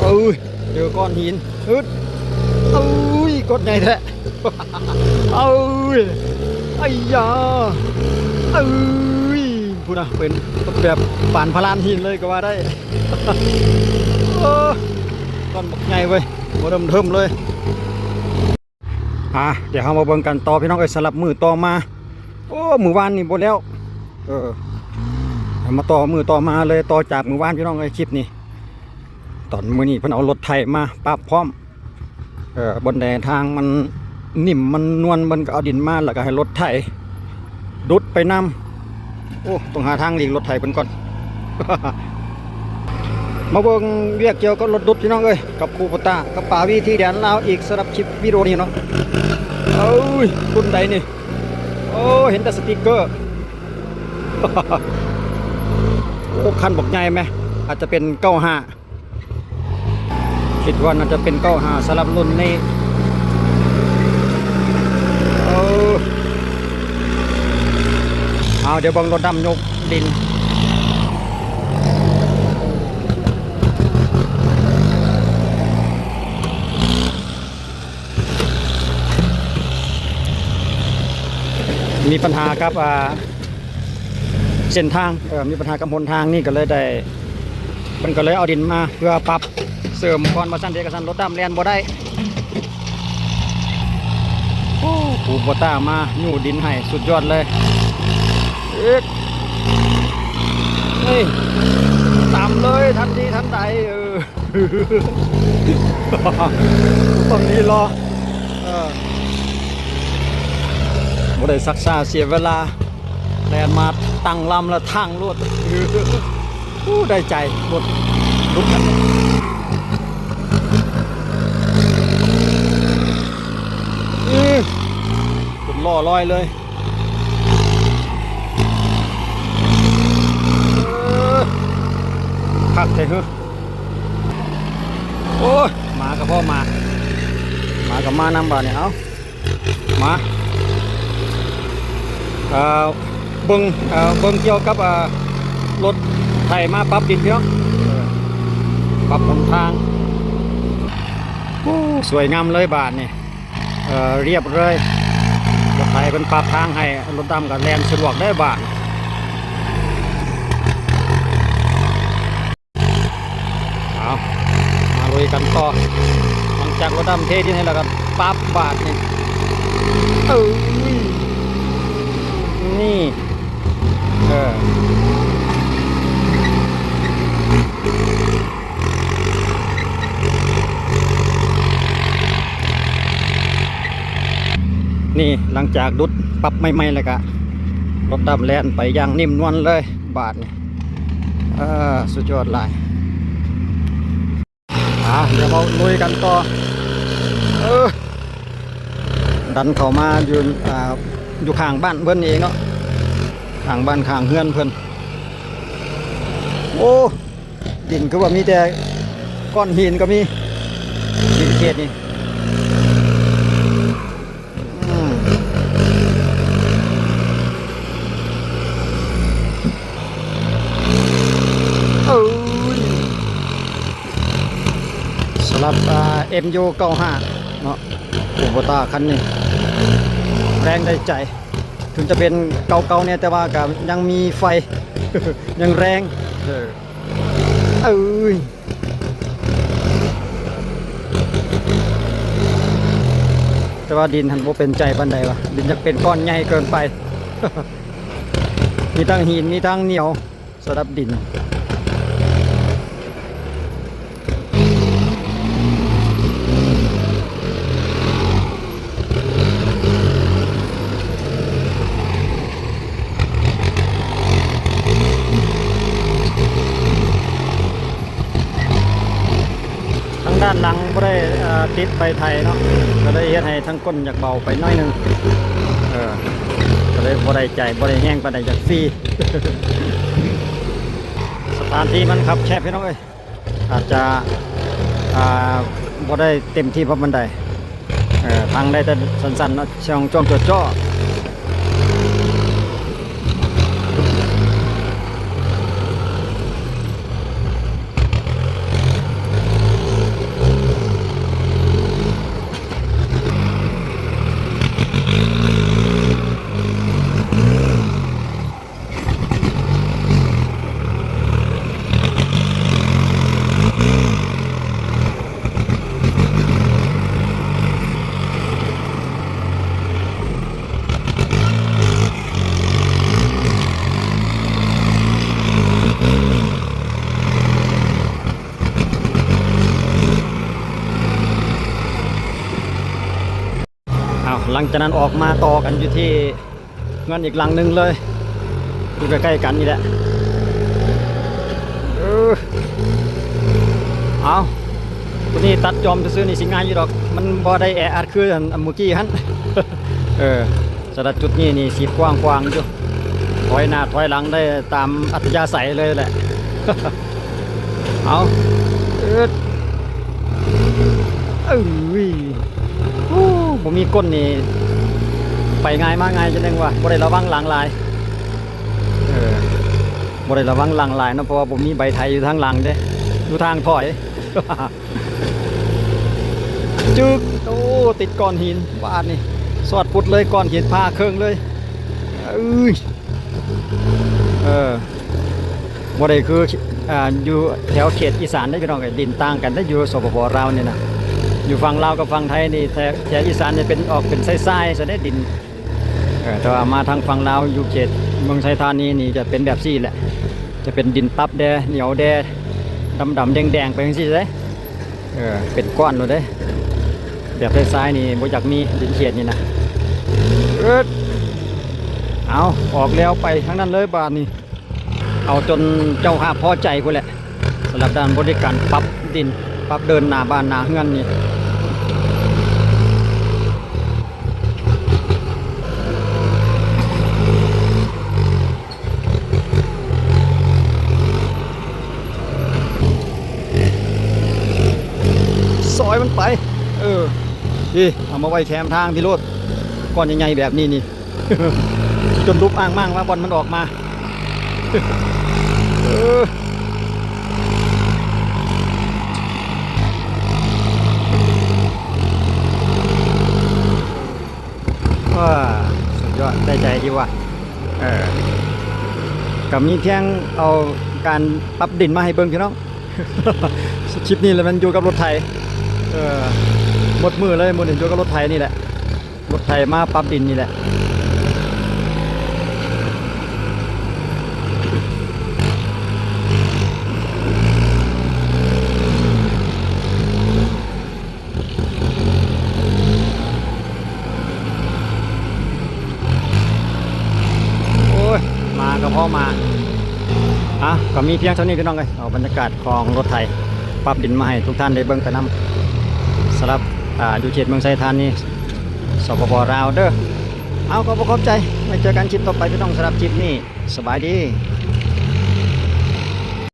ເອີຍ ເຈີກ້ອນຫີນ ອຶດ ເອີຍ ກ້ອນໃຫຍ່ແທ້ ເອີຍ ໄອ້ຢາ ເອີຍ ພຸ້ນນະ ເປັນແບບປານພະລານຫີນເລີຍກໍວ່າໄດ້ ເອີ ກ້ອນບັກໃຫຍ່ເວີຍ ບໍ່ເລີ່ມເທີມເລີຍ. ອ່າ ດຽວເຮົາມາເບິ່ງກັນຕໍ່ພີ່ນ້ອງເອີຍ ສຳລັບມື້ຕໍ່ມາ. ໂອ້ ມື້ວານນີ້ບໍ່ແລ້ວ ເອີ ມາຕໍ່ມື້ຕໍ່ມາເລີຍ ຕໍ່ຈາກມື້ວານພີ່ນ້ອງເອີຍ ຄລິບນີ້. ຕອນມື້ນີ້ເພິ່ນເອົາລົດໄຖມາປັບພ້ອມ ເອີ ບ່ອນໃດທາງມັນນິ້ມມັນນວນ ເພິ່ນກໍເອົາດິນມາ ແລ້ວກໍໃຫ້ລົດໄຖດຸດໄປນຳ. ໂອ້ ຕ້ອງຫາທາງຫຼີກລົດໄຖເພິ່ນກ່ອນ. ມາເບິ່ງວຽກກ່ຽວກັບລົດດຸດພີ່ນ້ອງເອີຍ ກັບຄູໂບຕ້າ ກັບປາວີທີແດນລາວອີກ ສຳລັບຄລິບວິດີໂອນີ້ເນາະ. ເອີຍ ລຸ້ນໃດນີ້ ໂອ້ ເຫັນແຕ່ສະຕິກເກີ ໂອ້ ຄັນບັກໃຫຍ່ແມະ ອາດຈະເປັນເກົ້າຫ້າ ຄິດວ່າໜ້າຈະເປັນເກົ້າຫ້າ ສຳລັບລຸ້ນນີ້. ເອີ ເອົາ ດຽວເບິ່ງລົດດຳຍົກດິນ ມີບັນຫາກັບ ອ່າ ເສັ້ນທາງ ເອີ ມີບັນຫາກັບຫົນທາງນີ້ ກໍເລີຍໄດ້ ເພິ່ນກໍເລີຍເອົາດິນມາເພື່ອປັບເສີມກ່ອນ ວ່າຊັ້ນເດ ກະຊັ້ນລົດດຳແລ່ນບໍ່ໄດ້. ໂອ້ ຄູໂບຕ້າມາຍູ້ດິນໃຫ້ ສຸດຍອດເລີຍ ເອີ ນີ້ ຕຳເລີຍທັນທີທັນໃດ ເອີ. ຕ້ອງນີ້ລໍ ເອີ ບໍ່ໄດ້ຊັກຊ້າເສຍເວລາ ແລ່ນມາຕັ້ງລຳລະທັ່ງໂລດ. ໂອ້ ໄດ້ໃຈ ລົດ ລົດຄັນນີ້ ເອີ ເປັນລໍ້ລອຍເລີຍ. ເອີ ຄັກແທ້ເຮີ. ໂອ້ຍ ໝາກໍພໍໝາ ໝາກໍມານຳບາດນີ້. ເອົາ ມາ ເອີ ເບິ່ງ ເອີ ເບິ່ງກ່ຽວກັບ ເອີ ລົດໄຖມາປັບດິນພີ່ນ້ອງ ເອີ ປັບຫົນທາງ. ໂອ້ ສວຍງາມເລີຍບາດນີ້. ເອີ ລຽບເລີຍ ລົດໄຖເພິ່ນປັບທາງໃຫ້ ລົດດຳກໍແລ່ນສະດວກໄດ້ບາດ. ເອົາ ມາລຸຍກັນຕໍ່ ຫຼັງຈາກລົດດຳເທດິນໃຫ້ແລ້ວກໍປັບບາດນີ້. ເອີຍ ນີ້ ເອີ ນີ້ ຫຼັງຈາກດຸດປັບໃໝ່ໆ ແລ້ວກະລົດດຳແລ່ນໄປຢ່າງນິ້ມນວນເລີຍບາດນີ້. ເອີ ສຸດຍອດຫຼາຍ. ອ່າ ດຽວເຮົາລຸຍກັນຕໍ່ ເອີ ດັນເຂົ້າມາຢູ່ ອ່າ ຢູ່ຂ້າງບ້ານເພິ່ນນີ້ເອງເນາະ ຂ້າງບ້ານຂ້າງເຮືອນເພິ່ນ. ໂອ້ ດິນຄືວ່າມີແຕ່ກ້ອນຫີນກໍມີ ດິນເຂດນີ້. ອືມ ເອີຍ ສຳລັບ ອ່າ ເອັມຢູເກົ້າຫ້າເນາະ ຄູໂບຕ້າຄັນນີ້ ແຮງໄດ້ໃຈ. ເຖິງຈະເປັນເກົ່າໆແດ່ ແຕ່ວ່າກໍຍັງມີໄຟ ຍັງແຮງ ເອີ ເອີຍ ແຕ່ວ່າດິນຫັ້ນບໍ່ເປັນໃຈປານໃດວ່າ ດິນຍັງເປັນກ້ອນໃຫຍ່ເກີນໄປ ມີທັງຫີນ ມີທັງໜຽວ ສະດັບດິນ. ທາງດ້ານຫຼັງບໍ່ໄດ້ ເອີ ຕິດໃບໄຖເນາະ ກໍເລີຍເຮັດໃຫ້ທາງກົ້ນຢາກເບົາໄປໜ້ອຍໜຶ່ງ ເອີ ກໍເລີຍບໍ່ໄດ້ໃຈ ບໍ່ໄດ້ແຮງປານໃດ ຢາກຟຣີ. ສະຖານທີ່ມັນຄັບແຄບ ພີ່ນ້ອງເອີຍ. ອາດຈະ ອ່າ ບໍ່ໄດ້ເຕັມທີ່ເພາະມັນໄດ້ ເອີ ພັງໄດ້ແຕ່ສັ້ນໆເນາະ ຊ່ວງ ຊ່ວງເຈາະໆ. ຫຼັງຈາກນັ້ນອອກມາຕໍ່ກັນຢູ່ທີ່ເຮືອນອີກຫຼັງໜຶ່ງເລີຍ ຢູ່ໃກ້ໆກັນນີ້ແຫຼະ. ເອີ ເອົາ ຕົວນີ້ຕັດຈອມຊື່ໆນີ້ຊິງ່າຍຢູ່ດອກ ມັນບໍ່ໄດ້ແອອັດຄືອັນ ອັນມື້ກີ້ຫັ້ນ. ເອີ ສຳລັບຈຸດນີ້ນີ້ຊິກວ້າງໆຢູ່ ຖອຍໜ້າຖອຍຫຼັງໄດ້ຕາມອັດທະຍາໄສເລີຍແຫຼະ. ເອົາ ອຶດ ເອີຍ ໂອ້ ບໍ່ມີກົ້ນນີ້ ໄປງ່າຍມາງ່າຍ ຈັ່ງວ່າບໍ່ໄດ້ລະວັງຫຼັງຫຼາຍ. ເອີ ບໍ່ໄດ້ລະວັງຫຼັງຫຼາຍເນາະ ເພາະວ່າບໍ່ມີໃບໄຖຢູ່ທາງຫຼັງເດ້ ຢູ່ທາງຖອຍ. ຈຶກ ໂອ້ ຕິດກ້ອນຫີນ ບາດນີ້ສອດປຸດເລີຍ ກ້ອນຫີນຜ່າເຄິ່ງເລີຍ. ເອີຍ ເອີ ບໍ່ໄດ້ຄື ອ່າ ຢູ່ແຖວເຂດອີສານເດ້ພີ່ນ້ອງເອີຍ ດິນຕ່າງກັນເດ້ ຢູ່ ສປປ ລາວນີ້ນະ. ຢູ່ຝັ່ງລາວກັບຝັ່ງໄທນີ້ ແຖວ ແຖວອີສານນີ້ເປັນ ອອກເປັນຊາຍໆ ຊັ້ນເດ້ດິນ. ເອີ ແຕ່ວ່າມາທາງຝັ່ງລາວ ຢູ່ເຂດເມືອງໄຊທານີນີ້ ຈະເປັນແບບຊີ້ແຫຼະ ຈະເປັນດິນຕັບແດ່ ໜຽວແດ່ ດຳໆແດງໆໄປຈັ່ງຊີ້ເດ້. ເອີ ເປັນກ້ອນໂລດເດ້ ແບບຊາຍໆນີ້ບໍ່ຢາກມີ ດິນເຂດນີ້ນະ. ເອີ ເອົາ ອອກແລ້ວໄປທາງນັ້ນເລີຍບາດນີ້ ເອົາຈົນເຈົ້າພາບພໍໃຈພຸ້ນແຫຼະ ສຳລັບດ້ານບໍລິການປັບດິນ ປັບເດີ່ນໜ້າບ້ານໜ້າເຮືອນນີ້. ຊອຍມັນໄປ ເອີ ເອີ ເອົາມາໄວ້ແຄມທາງພີ້ໂລດ ກ້ອນໃຫຍ່ໆແບບນີ້ນີ້ ຈົນລຸບອ້າງມ້າງວ່າບ່ອນມັນອອກມາ. ເອີ ວ້າ ສຸດຍອດ ໄດ້ໃຈຢູ່ວ່າ. ເອີ ກໍມີພຽງເອົາການປັບດິນມາໃຫ້ເບິ່ງພີ່ນ້ອງ. ຄລິບນີ້ລະແມ່ນຢູ່ກັບລົດໄຖ ເອີ ໝົດມື້ເລີຍມື້ນີ້ ຢູ່ກັບລົດໄຖນີ້ແຫຼະ ລົດໄຖມາປັບດິນນີ້ແຫຼະ. ໂອ້ຍ ມາກໍພໍມາ ອ່ະ ກໍມີພຽງເທົ່ານີ້ພີ່ນ້ອງເອີຍ ເອົາບັນຍາກາດຂອງລົດໄຖປັບດິນມາໃຫ້ທຸກທ່ານໄດ້ເບິ່ງໄປນຳ ສຳລັບ ອ່າ ຢູ່ເຂດເມືອງໄຊທານີ ສປປ ລາວເດີ. ເອົາ ກໍຂໍຂອບໃຈ ໄວ້ເຈີກັນຄລິບຕໍ່ໄປພີ່ນ້ອງ ສຳລັບຄລິບນີ້ ສະບາຍດີ.